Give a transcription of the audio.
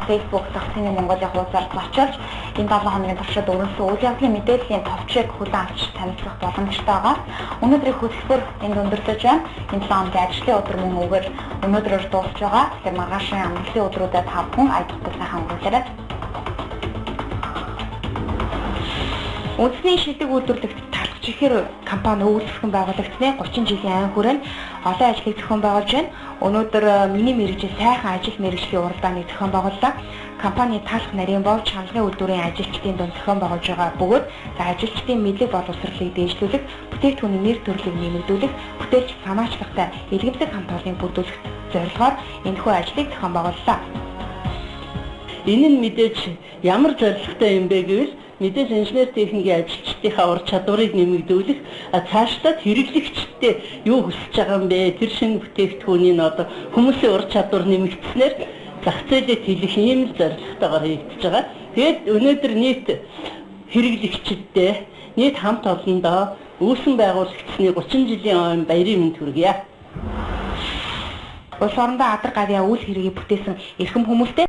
Facebook дахь Цэний Монголын хуудасаар зочилж энэ 7 хоногийн туршид өрнөсөн үйл явдлын мэдээллийн товчийг хүлээн авч танилцах боломжтой байгаа. Өнөөдрийн хөтөлбөр энд өндөрлөж байна. Энэ 7 хоногийн ажлын өдөр мөн үгээр өнөөдрөөр дуусч байгаа. Тэгэхээр маргаашийн амралтын өдрүүдэд та бүхэн ая тухтай сайхан өнгөрүүлээрэй. Үндэсний шилдэг үйлдвэрлэгч талхч ихээр компани өвөлсгөн байгуулагдсны 30 жилийн айн хүрээнд олон ажлыг зохион байгуулж байна. Өнөөдөр миний мэргэжил сайхан ажил мэргэжлийн уралдааныг зохион байгууллаа. Компани талх нарийн бов чанлагын үйлдвэрийн ажилчдын дунд зохион байгуулж байгаа бөгөөд за ажилчдын мэдлэг боловсролыг дээшлүүлэх, бүтээгдэхүүний нэр төрлийг нэмэгдүүлэх, бүтээлч санаачлагтай илгэмсэг хамт олоныг бүрдүүлэх зорилгоор энэхүү ажлыг зохион байгууллаа. Энэ нь мэдээж ямар зорилготой юм бэ гэвэл мэдээж инженер техникийн ажилчдынхаа ур чадварыг нэмэгдүүлэх, цаашлаад хэрэглэгчдээ юу хүсэж байгаа юм бэ? Тэр шинэ бүтээгдэхүүний нь одоо хүмүүсийн ур чадвар нэмэгдснээр зах зээлээ тэлэх ийм л зорилготойгоор хийгдэж байгаа. Тэгээд өнөөдөр нийт хэрэглэгчдээ, нийт хамт олондоо үүсэн байгуулагдсны 30 жилийн ойн баярын мэнд хүргье. Улс орондоо адар гавьяа үйл хэргийг бүтээсэн эрхэм хүмүүстэй